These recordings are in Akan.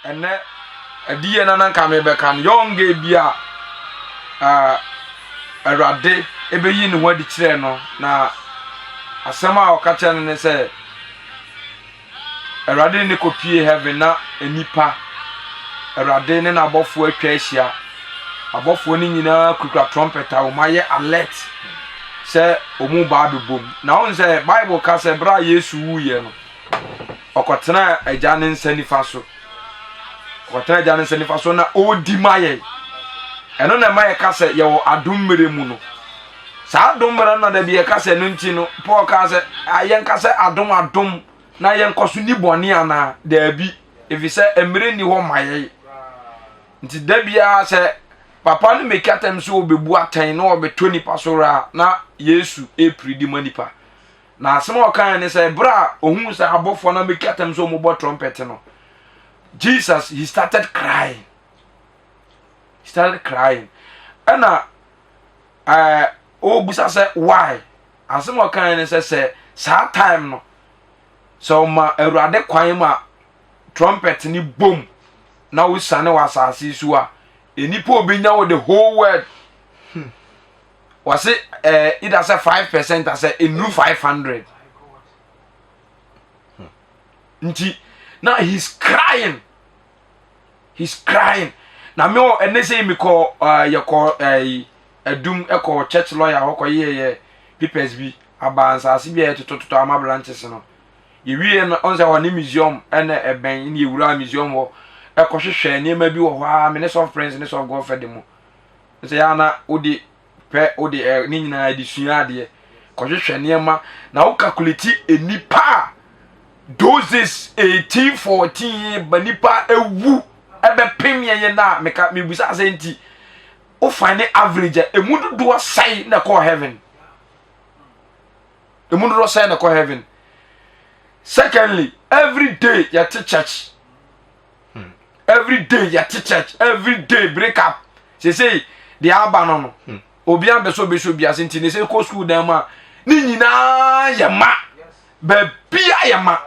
Ɛnɛ adiyɛ na na nka mebɛka no young girl bi a uh, Awurade ɛbɛyi ne ho adi kyerɛ no na asɛm a ɔka kyerɛ no ne sɛ Awurade ne no kɔpie heaven na nnipa, Awurade ne n'abɔfoɔ atwa ahyia. Abɔfoɔ no nyinaa kurakura trumpet a wɔn ayɛ alert sɛ wɔn ba abɛbom. Na wɔn sɛ Bible ka sɛ berɛ a Yesu wuiɛ no, ɔkɔtena agya ne nsa nifa so. Ɔkɔtena agya ne nsa nifa so na ɔredi ma yɛn. Ɛno na ɛma yɛka sɛ yɛwɔ adom mmerɛ mu no. Saa adom mmerɛ no na da bi yɛka sɛ ɛno nti no, Paul kaa sɛ yɛnka sɛ adom adom na yɛnkɔ so ni bɔne anaa? Daabi, efisɛ mmerɛ nni hɔ ma yɛn. Nti da biara sɛ papa no meki atɛm sɛ ɔbɛbu atɛn na ɔbɛtɔ nipa so werɛ a, na Yesu repiridi ma nipa. Na asɛm a ɔkaeɛ ne sɛ, berɛ a ɔhuu sɛ abɔfoɔ no meki atɛm sɛ wɔbɔ trumpet no, Jesus, he started crying. He started crying. Ɛna ɛɛ ɔrebisa sɛ why? Asɛm a ɔkaeɛ ne sɛ sɛ saa time no sɛ ɔma Awurade kwan ma trumpet ne bom na wosiane wɔ asase yi so a nnipa obenya wɔ the whole world hmm. wɔse ɛɛ eh, either sɛ 5% asɛ nnuru 500 hmm. nti na he's crying he's crying na me wɔ ɛnɛ sɛ mekɔ uh, yɛkɔ ɛyi eh, adum ɛkɔ church lawyer hɔ kɔ yɛ yɛ papers bi aba nsaase bi a yɛtotɔtotɔ ama branches no yɛwie no ɔn sɛ hɔ ne museum ɛna ɛbɛn ne yɛwura museum hɔ ɛkɔhwehwɛ nneɛma bi wɔ hɔ a me ne soft prince ne soft godfrey de mu sɛ yɛ ana wode pɛ wode ɛ ne nyinaa de sua adeɛ kɔhwehwɛ nneɛma na wo calculate nnipa a those 1814 ba nipa ewu ɛbɛpem yɛn yɛn na meka mebusa sɛ nti wo find average a emu dodoɔ sɛn na ɛkɔɔ heaven emu dodoɔ sɛn na ɛkɔ heaven secondly every day yɛte church hmm. every day yɛte church every day break up sesei deɛ aba no no hmm. obi ampɛ sɛ obɛhyɛ obi ase nti ne sɛ kɔ sukuu dan mu a ne nyinaa yɛ ma baabia yɛ ma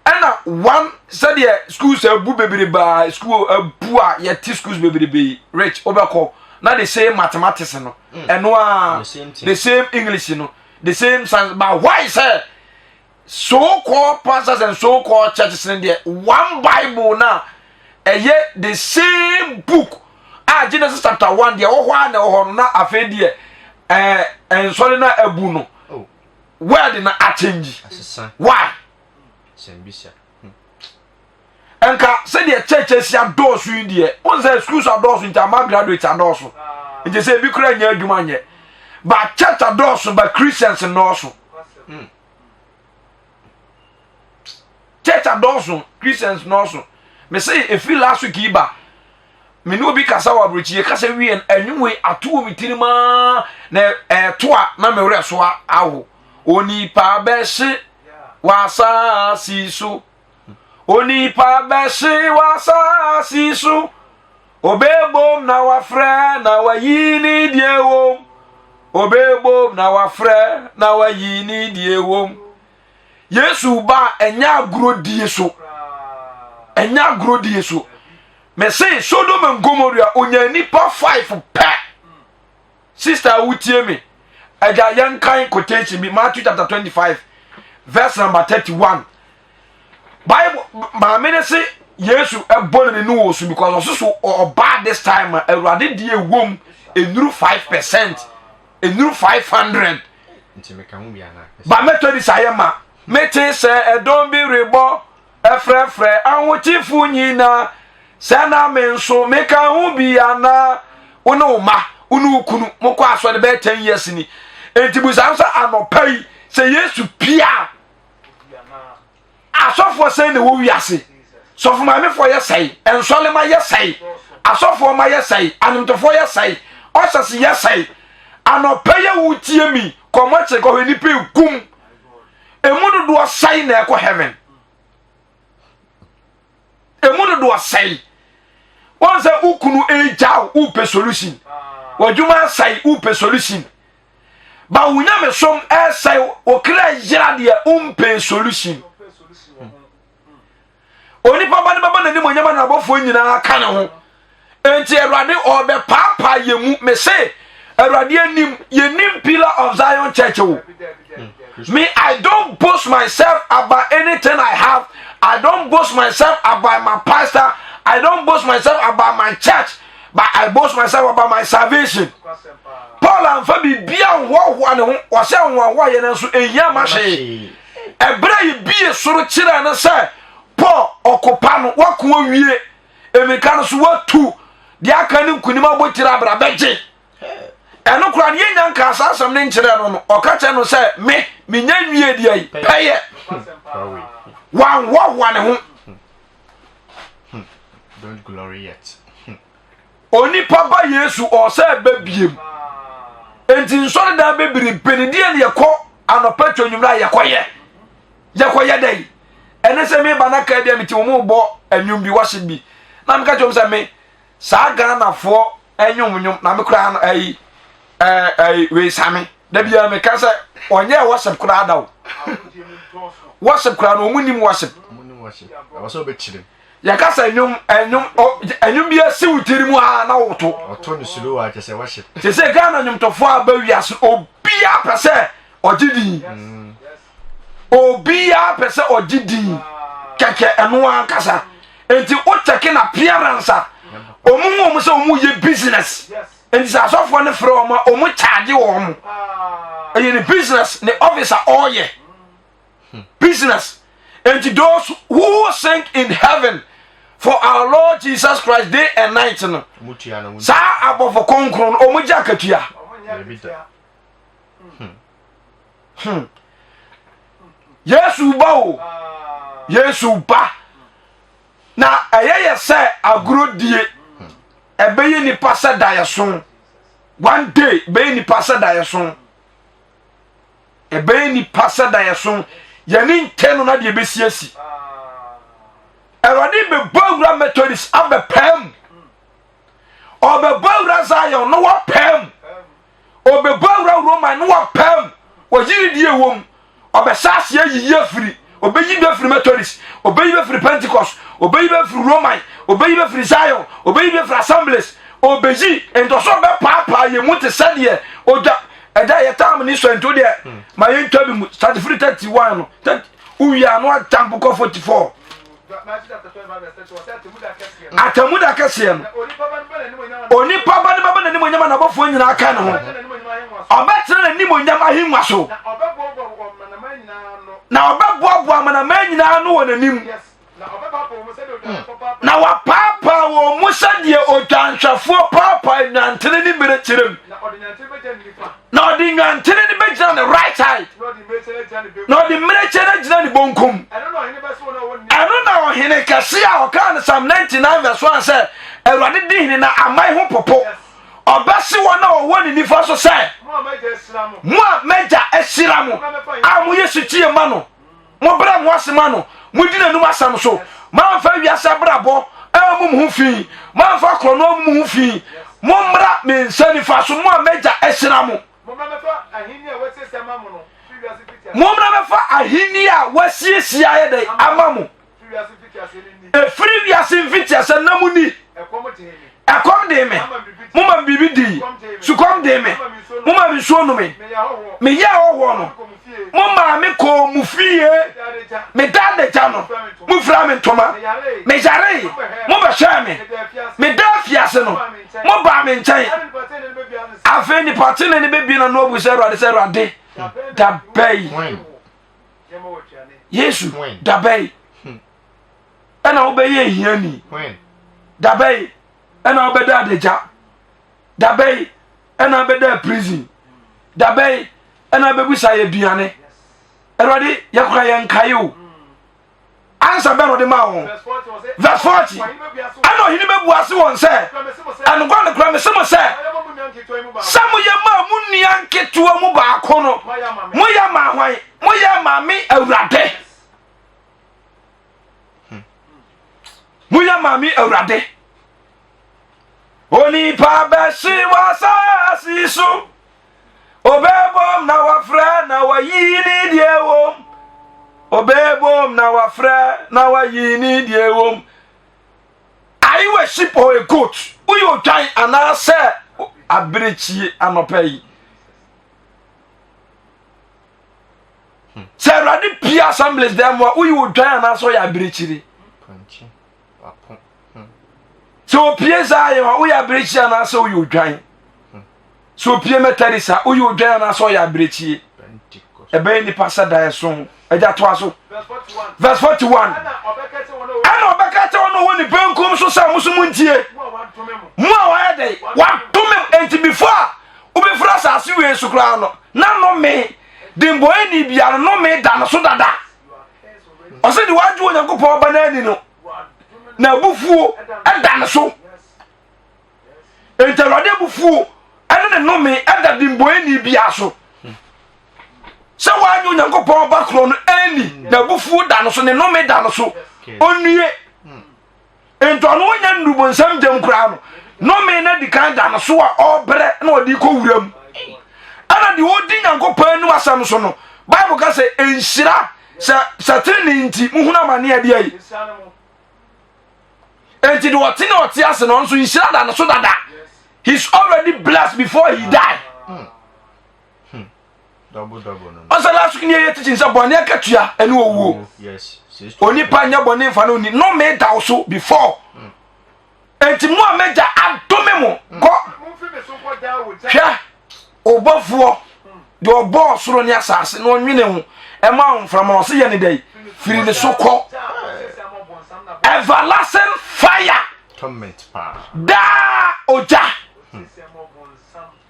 ɛna one sɛdeɛ schools abu bebrebe school abu a yɛte schools bebrebe yi rich wobɛkɔ na the same mathematics no hmm. ɛno a the same english no the same science but why sɛ so called pastors and so called churches no deɛ one bible na ɛyɛ the same book a genesis chapter one deɛ ɛwɔ hɔ a na ɛwɔ hɔ no na afei deɛ ɛɛ nsɔre na abu no oh. word na akyɛngyi why hmm. nka sɛdeɛ church asi adɔɔso yi deɛ wɔn sɛ schools adɔɔso nti ama graduate adɔɔso nti sɛ ebi kura nyɛ adwuma nyɛ ba church adɔɔso ba christians nnɔɔso. Hmm. church adɔɔso christians nɔɔso mese ɛfiri last week yi ba me ne obi kasa wɔ aburokyi yɛ kasa wie no anwumwe ato wɔ me tirim aa na ɛto a na me werɛ so awo onipa bɛhye w'asaase so onipa bɛhye w'asaase so obebom na wafrɛ na wayi ne deɛ wom obebom na wafrɛ na wayi ne deɛ wom yesu ba ɛnyɛ agorɔ die so ɛnyɛ agorɔ die so mese sodom and gomorrah onya nipa five pɛ sister wotie me agya yɛnkan quotation bi matthew chapter 25 verse number 31 bible maame ne se yesu ɛbɔ ne ne wɔ so because ɔso so ɔbaa this time a awurade deɛ ɛwom ɛnuru 5% ɛnuru 500 ba methodist ayɛ ma mete sɛ ɛdɔm bi rebɔ ɛfrɛfrɛ ahotefo nyinaa sɛ na me nso meka ho bi anaa wo ne wo mma wo ne wo kunu mokɔ asɔre bɛyɛ 10 years ni enti busa sɛ anɔpa yi sɛ yesu pia asɔfoɔ sɛn na ɛwɔ wiase sɔfo maamefoɔ yɛ sɛe nsɔlema yɛ sɛe asɔfoɔ ma yɛ sɛe anwomtofoɔ yɛ sɛe ɔhyɛse yɛ sɛe anɔpa yɛ wotie mi kɔmɔkye kɔhwɛ nipa egum emu dodoɔ sɛe na ɛkɔ heaven emu dodoɔ sɛe wɔn sɛ wokunu egyaw wopɛ solution w'adwuma asɛe wopɛ solution ba wo nyamesom ɛsɛe wo kra yera deɛ wompɛ solution. Onipa ba no bɛba n'animuonyam a n'abɔfoɔ nyinaa ka ne ho. Enti Awurade ɔrebɛpaapaa yɛn mu. Mese Awurade anim, yɛnim Pillar of Zion Church o. Me, I don't boast myself about anything I have. I don't boast myself about my pastor. I don't boast myself about my church. But I boast myself about my salvation. Paul amfa biribiara nhoahoa ne ho. Ɔsɛ nhoahoa yɛn nso ehia ma hwee. Ɛberɛ a yɛbie soro kyerɛɛ no sɛ Paul ɔkopa no wako awie mmirika no so watu deɛ aka ne nkunim abotire abra bɛgye ɛno koraa no yɛnya nkaa saa asɛm no nkyerɛ no no ɔka kyerɛ no sɛ me menya nwie deɛ yi pɛyɛ wanhoahoa ne ho Don't glory yet. Onipa ba Yesu ɔsɛ ɛbɛ biem. Enti nsɔredan bebrebe ne deɛ ne yɛkɔ anɔpa twa nwummerɛ a yɛkɔyɛ. Yɛkɔyɛ dɛn? Ɛne sɛ meba na kaa bi a mete wɔn bɔ nnwom bi worship bi. Na meka kyerɛ wɔn sɛ me saa Ghanafoɔ nnwom nnwom na me koraa no ayi ɛɛ ɛyi wei same. Da biara meka sɛ ɔnyɛ worship koraa da o. Worship koraa no wɔn nim worship. Yɛka sɛ nnwom nnwom nnwom bi asi wo tiri mu a na woto. Ɔto no slow a kyɛ sɛ worship. Te sɛ Ghana nnwomtofoɔ a ba wiase obiara pɛ sɛ ɔgye din. Mm. Obiara pɛ sɛ ɔgye din kɛkɛ ɛno ankasa. Nti wo check na appearance a wɔn mu wɔn sɛ wɔn yɛ business. Nti sɛ asɔfoɔ no frɛ wɔn a wɔn charge wɔn. Ɛyɛ ne business ne office a ɔreyɛ. Business. And those who sing in heaven for our Lord Jesus Christ day and night no. Saa abɔfo kronkron no wɔn gye akatua. Hmm. Yesu ba o. Yesu ba. Na ɛyɛ yɛ sɛ agorɔ die. Ɛbɛyɛ nipa sɛ daeɛso. One day bɛyɛ nipa sɛ daeɛso. Ɛbɛyɛ nipa sɛ daeɛso. Yɛne ntɛ no na deɛ ɛbɛsi asi. Awurade bɛbɔ awura Methodist abɛpaa mu. Ɔbɛbɔ awura Zion na wapaa mu. Ɔbɛbɔ awura Roman na wapaa mu. Wɔyi ne deɛ ɛwɔ mu. Ɔbɛhyɛ aseɛ ayiyi afiri. Ɔbɛyi bi afiri Methodist. Ɔbɛyi bi afiri Pentecost. Ɔbɛyi bi afiri Roman. Ɔbɛyi bi afiri Zion. Ɔbɛyi bi afiri Assemblies. Ɔbɛyi ntɔso ɔbɛpaapaa yɛn mu te sɛ deɛ ɔdwa ɛda yɛ tam ne sɔ nti deɛ hmm. ma yɛntwa bi mu start firi 31 no wowie a na watampo kɔ 44 Atemmu da kɛseɛ no, onipa ba no bɛba n'animuonyam a n'abɔfoɔ nyinaa ka ne ho. Ɔbɛtena n'animuonyam ahengua so, na ɔbɛboaboa amanaman nyinaa ano wɔ n'anim. Na wapaapaa wɔn mu sɛdeɛ odwanhwɛfoɔ paapaa nnwantene ne mmirekyerɛ mu. Na ɔde nnwantene no bɛgyina ne right side, na ɔde mmirekyerɛ no agyina ne bonkum. Ɛno na ɔhene kɛse a ɔkaa no Psalm 99 verse 1 sɛ, Awurade di hene na aman ho popo. Ɔbɛse wɔn a wɔwɔ ne nifa so sɛ, Mo a m'agya ahyira mo a moyɛ sotie ma no, Mobrɛ mo ase ma no, modi n'anom asɛm so. Moamfa wiase abrabɔ ammu mo ho fi, moamfa korɔno ammu mo ho fi. Mommra me nsa nifa so, mo a m'agya ahyira mo. Mommra mɛfa ahenni a wɔasiesie ayɛ dɛn ama mo. Ɛfiri wiase mfitiaseɛ na monni. Ɛkɔm dee me, moma me biribi dii. Sukɔm dee me, moma me nsuo nome. Meyɛɛ ɔhoɔ no, momaa me kɔɔ mo fie. Meda adagya no, mofiraa me ntoma. Meyaree, mobɛhwɛɛ me. Meda afiase no, mobaa me nkyɛn. Afei nipa tenene no bɛbie n'ano abu sɛ Awurade sɛ Awurade, da bɛyi. Yesu, da bɛyi. Ɛna wobɛyɛ hiani. Da bɛyi. Ɛna wobɛda adagya. Da bɛyi. Ɛna wobɛda prison. Da bɛyi. Ɛna wobɛbusa yɛ aduane. Awurade, yɛkora yɛn nkae o. Ansa bɛn na ɔde maa wɔn? Verse 40. Ɛna ɔhene bɛbua se wɔn sɛ, ɛnokora nokora mese mo sɛ, sɛ moyɛ maa mo nua nketewa mu baako no, moyɛ maa hwan? Moyɛ maa me Awurade. Moyɛ maa me Awurade. Onipa bɛhye w'asase so. Ɔbɛbom na wafrɛ na wayi ne deɛ wom. Ɔbɛbom na wafrɛ na wayi ne deɛ wom. Are you a sheep or a goat? Woyɛ odwan anaasɛ abirekyie anɔpa yi? Sɛ Awurade pie assemblies dɛm mu a, woyɛ odwan anaasɛ ɔyɛ abirekyire? Sɛ opie Zion a, woyɛ abirekyie anaasɛ woyɛ odwan? Sɛ opie Methodist a, woyɛ odwan anaasɛ ɔyɛ abirekyie? Ɛbɛyɛ nipa sɛ da ɛso. Agya toa so. Verse 41. Ɛna ɔbɛka kyɛ wɔn a wɔwɔ ne benkum so sɛ mo so mo ntie. Mo a wɔayɛ dɛ wɔadome enti before a wobɛfiri asase wei so koraa no na nome de mbɔeni biara no nome da no so dada. Ɔsɛ de wagye Onyankopɔn ɔba no ani no na abufuo da no so. Enti Awurade abufuo ne ne nnome da dimbɔeni biara so. Sɛ wanyɛ Onyankopɔn ba korɔ no anni, na abufuo da no so, ne nnome da no so. Ɔnnue. Enti ɔno ɔnya nnuru bonsam gyam koraa no, nnome no adi kan da no so a ɔrebrɛ na ɔde kɔ wura mu. Ɛna deɛ ɔdi Nyankopɔn anim asɛm so no, Bible ka sɛ nhyira sɛ sɛ tenenee nti muhunu amaneɛ adeɛ yi. Enti deɛ ɔte na ɔte ase no nso nhyira da ne so dada. He's already blessed before he die. Ɔsɛ last week ni yɛ teaching sɛ bɔne akatua ɛne owuo. Onipa nyɛ bɔne nfa no ni nnome da wo so before. Hmm. Enti mo a mɛgya adome mo kɔ hwɛ ɔbɔfoɔ deɛ ɔbɔɔ soro ne asase na ɔnwene ho ɛma mframa ɔse yɛ ne dɛ firi ne so kɔ everlasting fire daa ogya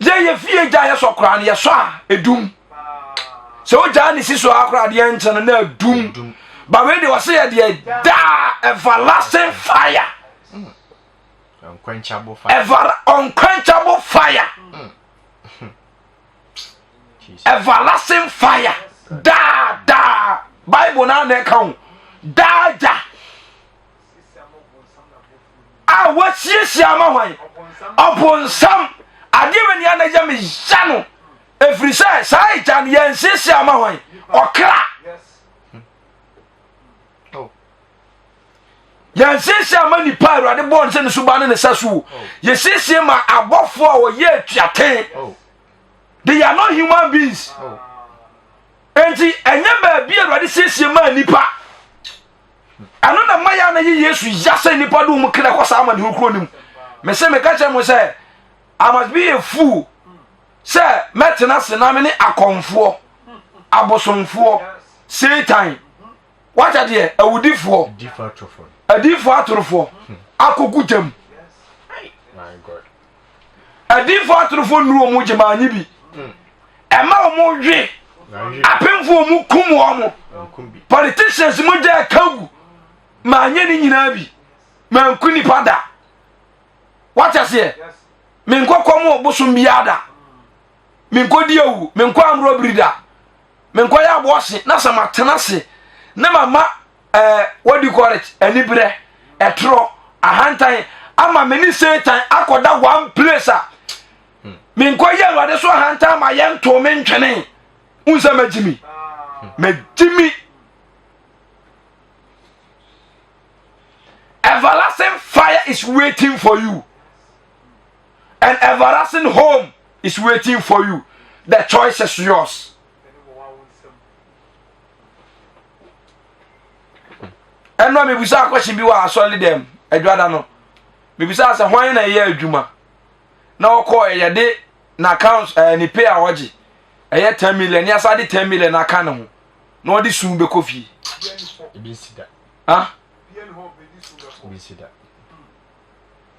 yɛ yɛ fie gya yɛsɔ koraa no yɛsɔ a edum sɛ ogyaa ne si so akora adeɛ nkyɛn no na edum ba wei deɛ ɔse yɛ deɛ daa everlasting fire hmm. Unquenchable fire. Ever unquenchable fire. Mm. Everlasting fire. Daa daa. Bible na na ɛka ho. Daa gya. A wɔasiesie ama hwan? Ɔbonsam. Adeɛ wɔ ni ana yɛ me ya no. Ɛfiri sɛ saa agya no yɛnsiesie ama hwan? Ɔkra. Yɛnsiesie ama nipa a Awurade bɔɔ no sɛ ne suban ne ne sɛso o. Yɛsiesie ma abɔfoɔ a wɔyɛ atuaten. Oh. They are not human beings. Oh. Enti ɛnyɛ baabi a Awurade siesie maa nipa. Ɛno na mma yɛ a na yɛ Yesu ya sɛ nipa de wɔn kra kɔ saa amanehunu kuro no mu. Mese meka kyerɛ mo sɛ I must be a fool sɛ mɛtena ase na me ne akɔmfoɔ, abosomfoɔ, Satan wata deɛ awudifoɔ adiifoɔ atorofoɔ hmm. akɔgu gyam adiifoɔ atorofoɔ nnuru wɔn gye maa nye bi hmm. ɛma wɔn we apemfoɔ wɔn kum wɔn politicians mo gya ɛka gu maa nye ne nyinaa bi maa nku nipa da wata seɛ menkɔ kɔm wɔ bosom biara da menkɔ di awu menkɔ amorɔ biri da menkɔyɛ aboɔhye na sɛ matena ase na mama ɛɛ eh, what do you call it anibrɛ ɛtorɔ ahantan ama me ne satan akɔda one place a hmm. menkɔyɛ awurade so ahantan ma yɛntoo me ntwene wohu sɛ magyi mi magyi mi everlasting fire is waiting for you and everlasting home is waiting for you the choice is yours ɛno a mebisa question bi wɔ asɔre dɛm adwada no mebisa sɛ hwan na ɛyɛ adwuma na ɔkɔ ɛyɛde na account ɛɛ ne pay a ɔgye ɛyɛ 10 million ne asa de 10 million aka ne ho na ɔde sun bɛkɔ fie ah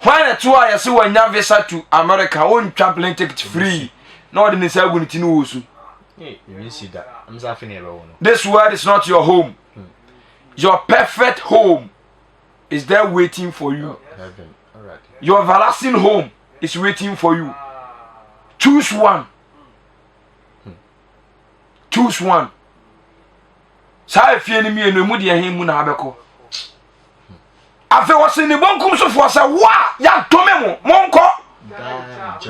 Hwan na ɛto a yɛse wanya visa to America wontwa plane ticket free na ɔde ne nsa agu ne ti ne wɔ su. This world is not your home. Hmm. Your perfect home is there waiting for you. Oh, your everlasting home is waiting for you. Choose one. Hmm. Choose one. Saa efie no mmienu emu deɛ he mu na abɛkɔ. Afei ɔse ne bonkum sofoɔ sɛ, Wo a yɛadome mo, monkɔ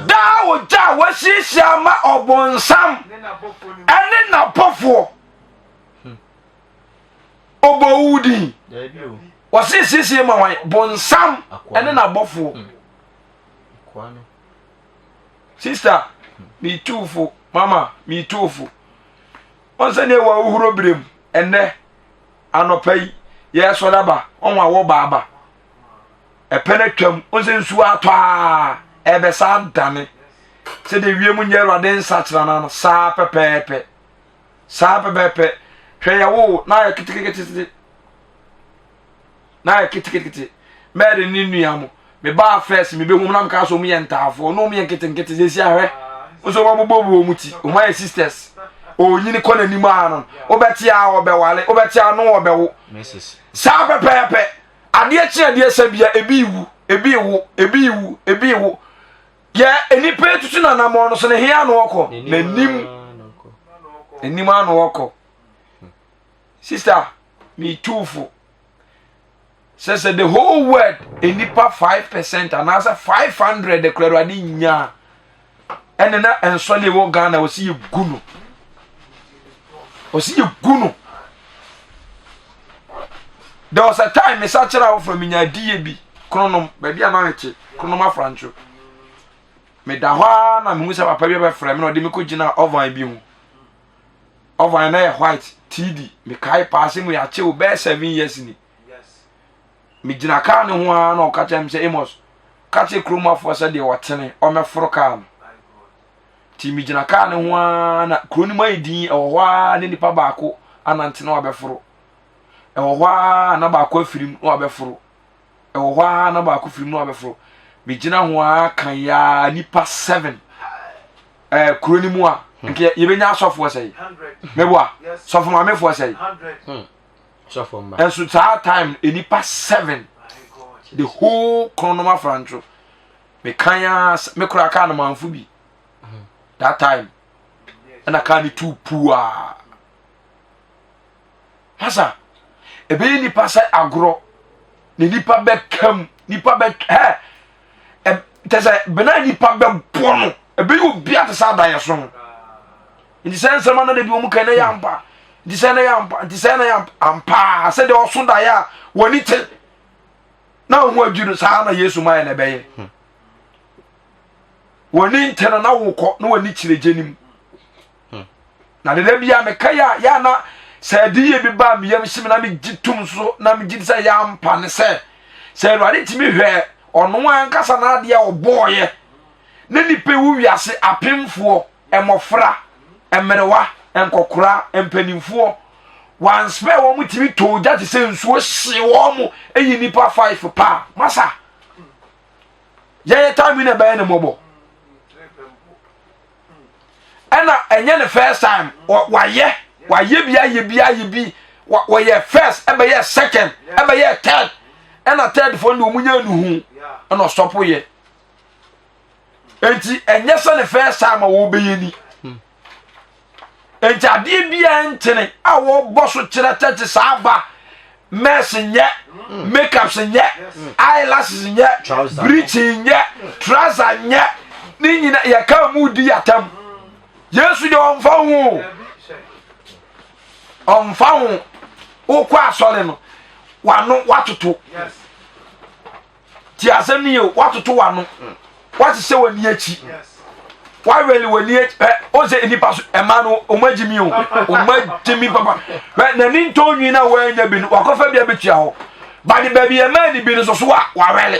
daa ogya a wɔasiesie ama ɔbonsam ɛne n'abɔfoɔ. Ɔbɔ wo din. Wɔse siesie ma wan? Bonsam ɛne n'abɔfoɔ. Hmm. Sister, metu fo. Mama, metu fo. Wɔn sɛ ne ɛwɔ ahohoro berɛ mu ɛnɛ anɔpa yi yɛsɔre aba wɔn a wɔba aba ɛpɛ no atwam wɔn sɛ nsuo atɔ a ɛbɛsa adane sɛdeɛ wiem nyɛ awurade nsakyera no ano saa pɛpɛɛpɛ saa pɛpɛɛpɛ hwɛ yɛ wo na ayɛ ketekete na ayɛ ketekete mɛri ne nua mo mebaa first mebɛhu na meka sɛ ɔmo yɛ ntaafoɔ na ɔmo yɛ nketenkete sɛsi ahwɛ nso wɔn bobɔ wɔn ti wɔn ayɛ sisters onyini kɔ n'anim a no wobɛte a ɔbɛwale wobɛte a no ɔbɛwo saa pɛpɛɛpɛ adeɛ kye adeɛ sɛ bia ebi wu ebi wo ebi wu ebi wo yɛ nnipa etutu nanamɔ no so ne he ano ɔkɔ n'anim n'anim ano ɔkɔ sista metuufo sɛ sɛ the whole world nnipa 5 percent anaasɛ 500 kura awurade nyaa ɛne na nsɔle wɔ ghana wɔsi yɛ gu no wɔsi yɛ gu no there was a time mesa kyerɛ awofra menya adiyɛ bi kronom baabi a na mete kronom afrantwo meda hɔ ara na mehu sɛ papa bi abɛfrɛ me na ɔde me kɔgyina oven bi ho oven na yɛ white td mekae paa sɛ mu yɛakye wo bɛyɛ 7 years ni. Megyina kaa no ho ara na ɔka kyerɛ me sɛ Amos ka kyerɛ kurom afoɔ sɛ deɛ ɔtene ɔmɛforo kaa no. Nti megyina kaa no ho ara na kuro no mu ayɛ din ɛwɔ hɔ ara ne nipa baako anante na wabɛforo. Ɛwɔ hɔ ara na baako afirim na wabɛforo. Ɛwɔ hɔ ara na baako firim na wabɛforo. Megyina ho ara kan ya nipa 7 kuro no mu a nka yɛbɛnya asɔfoɔ sɛ meboa sɔfo maamefoɔ sɛ ɛnso saa time nnipa 7 the whole kronom afrantwo mekan a me koraa kaa no manfo bi that time ɛna kaa no tu pua masa ɛbɛyɛ nipa sɛ agorɔ na nipa bɛkam nipa bɛ ɛ kyɛ sɛ bena nipa bɛbɔ no ɛbɛyɛ obi ate sɛ adayɛ so no nti sɛ nsɛm ana da bi wɔn kan na yɛ ampa nti sɛ na yɛ ampa nti sɛ na yɛ ampa sɛ deɛ ɔso daeɛ a wɔn te na wɔn adwi no saa na Yesu maa yɛ na ɛbɛyɛ wɔn nte no na wokɔ na wɔn ani kyerɛ gye nim. Na deda bi a meka yɛ a yɛ ana sɛ adiyie bi ba me yam hye me na megye tom so na megye di sɛ yɛ ampa ne sɛ sɛ Awurade tumi hwɛ ɔno ankasa n'adeɛ a ɔbɔɔyɛ ne nipa ewu wiase apemfoɔ mmɔfra mmerewa nkɔkora mpanimfoɔ wanspɛ wɔn tumi too gya te sɛ nsuo hye wɔn mo eyi nipa 5 paa masa yɛyɛ time na ɛbɛyɛ ne mmɔbɔ. Ɛna ɛnyɛ ne first time wayɛ wayɛ bi ayɛ bi ayɛ bi wɔyɛ first ɛbɛyɛ second ɛbɛyɛ third ɛna third fo no wɔn nyɛ nuhu ɛna ɔsɔpo yɛ eti ɛnyɛ sɛ ne first time a wɔbɛyɛ ni eti adeɛ biara ntene a wɔbɔ so kyerɛ kyɛkye saa ba mɛs nyɛ makeups nyɛ eyelashes nyɛ bleaching nyɛ trouser nyɛ ne nyina yɛka mu di atam Yesu deɛ ɔmfa ho ɔmfa ho wokɔ asɔre no wano watoto Ti asɛm no yie, woatoto w'ano, woahyehyɛ w'ani akyi, woawɛle w'ani akyi. Ɛ o sɛ nnipa so ɛmaa no wɔn agye mi o, wɔn agye mi papa. Ɛ n'ani ntɔn nwi na wɔanya bi no, wakɔfa bi abɛtua hɔ. Bade baabi ɛmaa ni bi no so so a wawɛle.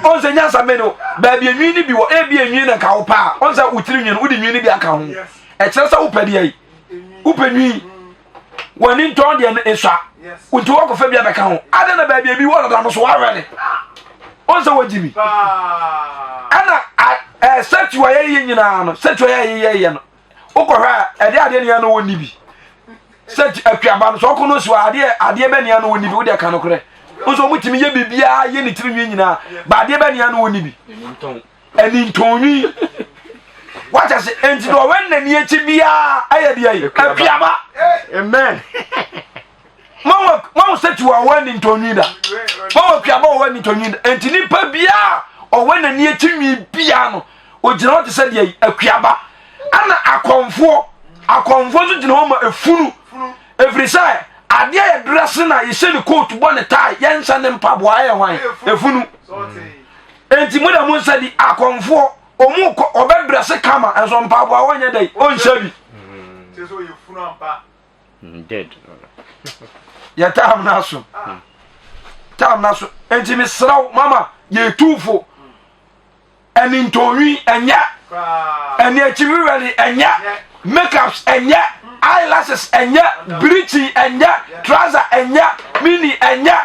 O sɛ nyansa bɛ no baabi enwi no bi wɔ ebi enwi na nka wo paa. O sɛ wotiri nwi no wode nwi no bi aka ho. Ɛkyerɛ sɛ wopɛ deɛ yi, wopɛ nwi. W'ani ntɔn deɛ no esua nti wɔkɔfa bi abɛka ho adɛn na baabi ebi wɔ dada no so wawɛle ɔn sɛ wɔgye mi ɛna ɛɛ sɛtu a yɛyɛ nyinaa no sɛtu a yɛyɛ yɛ no wokɔhwɛ a ɛde adeɛ nea no wɔ ni bi sɛtu akuaba no so ɔkɔ no si hɔ adeɛ adeɛ bɛ nea no wɔ ni bi wode ɛka no korɛ nso wɔn tumi yɛ biribiara yɛ ne tiri nwi nyinaa ba adeɛ bɛ nea no wɔ ni bi. Anintɔnwi. Wate ase? Enti deɛ ɔwɛ n'ani akyi biara ɛyɛ deɛ yi apiaba. Amen. Mahu mahu sɛ tiwa ɔwɔ anintɔnwi da. Mahu apiaba ɔwɔ anintɔnwi da. Enti nipa biara ɔwɛ n'ani akyi nwi biara no ogyina hɔ te sɛ deɛ yi akuaba. Ɛna akɔnfoɔ akɔnfoɔ nso gyina hɔ ma efunu. Ɛfiri sɛ adeɛ a yɛdrɛse na yɛhyɛ ne coat bɔ ne tae yɛnhyɛ ne mpaboa ɛyɛ hwan? Efunu. Enti mo da mo nsa di akɔmfoɔ ɔmu kɔ ɔbɛdrɛse kama nso mpaboa wɔnyɛ dɛ ɔnhyɛ bi. Yɛ tam no aso. Tam no aso. Enti mesrɛ wo mama yɛtu fo. Ɛne ntɔnwi ɛnyɛ. Ɛne akyiwiwɛli ɛnyɛ. Makeups ɛnyɛ. Eyelashes ɛnyɛ. Bleaching ɛnyɛ. Trouser ɛnyɛ. Mini ɛnyɛ.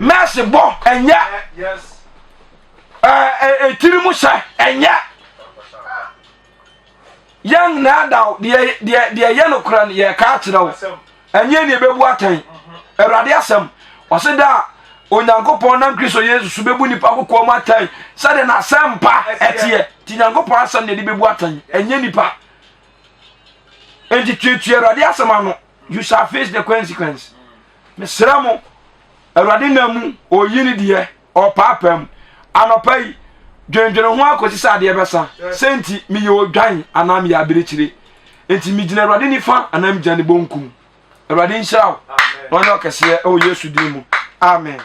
Mɛsi bɔ ɛnyɛ. Ɛɛ etiri mu hyɛ ɛnyɛ. Yɛn nyinaa da deɛ deɛ deɛ yɛ no kora no yɛka akyerɛ wo. Ɛnyɛ nea ɛbɛbu atɛn. Awurade asɛm, ɔse da a Onyankopɔn nam Kristo Yesu so bɛbu nipa kokoa mu atɛn sɛdeɛ n'asɛmpa ɛteɛ. Nti Nyankopɔn asɛm na ɛde bɛbu atɛn, ɛnyɛ nipa. Enti tuatua Awurade asɛm ano. You shall face the consequence. Mesrɛ mo, Awurade nam mu, ɔyi ne deɛ. Ɔpaapaa mu. Anɔpa yi, dwendwene ho ara kɔsi sɛ adeɛ bɛsa. Sɛ nti meyɛ odwan anaa meyɛ abirekyire? Nti megyina Awurade nifa anaa megyina ne bonkum? Awurade nhyira wo na ɔnyɛ ɔkɛseɛ wɔ Yesu din mu. Amen.